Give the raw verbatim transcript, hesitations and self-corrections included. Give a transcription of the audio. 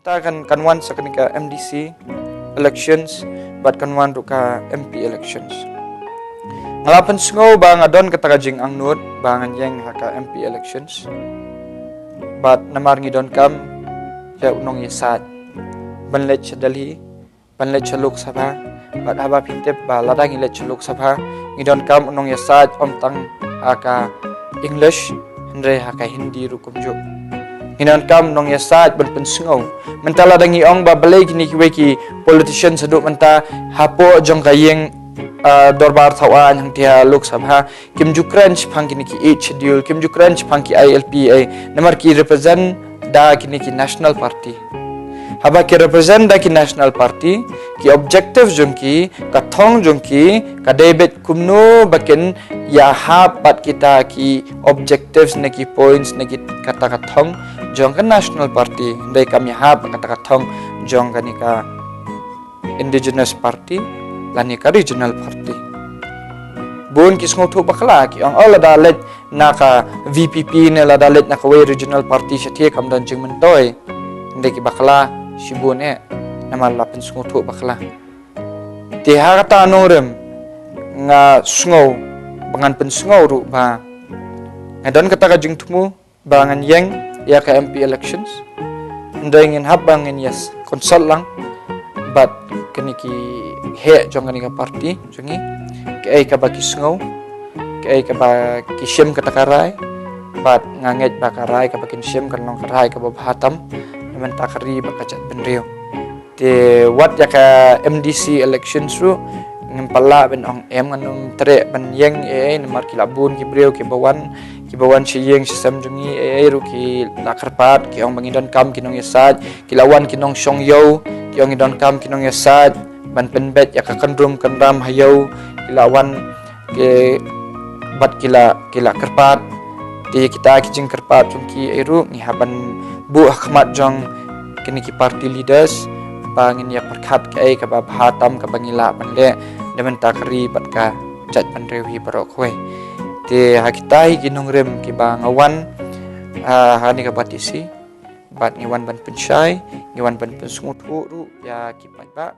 Kata kan, kan wan sa kane ka M D C elections, bad kan wan ruh ka M P elections. Nga la pynsngew ba nga don kata ka jingangnud ba ngan ïeng ha ka M P elections. Bad namar ngi donkam ïa u nongïasaid ban leit sha Delhi, ban leit sha Lok Sabha, bad haba phi tip ba lada ngi leit sha Lok Sabha, ngi donkam u nongïasaid ym tang ha ka English, hynrei ha ka Hindi ruh kumjuh. Ngi donkam u nongïasaid ban pynsngew. Mynta lada ngi ong ba balei kine kiwei ki politician haduh mynta hapoh jong ka ïing, ah, dorbar thaw aiñ hangta ha Lok Sabha kim ju kren shaphang kine ki Eighth Schedule, kim ju kren shaphang ki I L P A, namar ki represent da kine ki National Party. Haba ki represent da ki National Party, ki objective jong ki, ka thong jong ki ka dei beit kumno ba kin ïahap bad kita ki objectives ne ki points ne ki kata ka thong jong ka National Party. Hynrei kam ïahap bad kata ka thong jong kane ka Indigenous Party lane ka Regional Party. Bun ki sngewthuh bakla, ki ong, oh, lada leit na ka V P P ne lada leit na kawei Regional Party shathie kam don jingmyntoi. Hynrei ki bakla shibun eh, namar la pynsngewthuh bakla. Te ha kata nongrim nga sngew ba ngan pynsngew ruh ba nga don kata ka jingthmu ba ngan ïeng ïa ka M P elections. Hynrei ngin hap ba ngin ïa consult lang bad kine ki heh jong kane ka party jong ngi, kaei kaba ki sngew, kaei kaba ki shim kata ka rai, bad nga ngeit ba ka rai kaba kin shim kan long ka rai kaba bha tam na bynta ka ri bad ka jaitbynriew. Te wat ïa ka M D C elections ruh ngim pat lah ban ong em, ngan ym treh ban ïeng ei ei, namar ki la bun ki briew kiba wan, kiba wan sha ïing sha sem jong ngi ei ei ruh ki la kyrpad, ki ong ba ngi donkam ki nongïasaid, ki la wan ki nongshong ïew, ki ong ngi donkam ki nongïasaid ban pynbeit ïa ka kynrum kynram ha ïew, ki la wan ki, bad ki la, ki la kyrpad. Te kita ki jingkyrpad jong ki ei ruh ngi hap ban buh ha khmat jong kine ki party leaders ba ngin ïa pyrkhat kaei kaba bha tam kaba ngi lah ban leh na bynta ka ri bad ka jaitbynriew hi baroh kawei. Te ha kita hi ki nongrim kiba nga wan, ah, ha kane ka B T C bad ngi wan ban pynshai, ngi wan ban pynsngewthuh ruh ïa ki paidbah.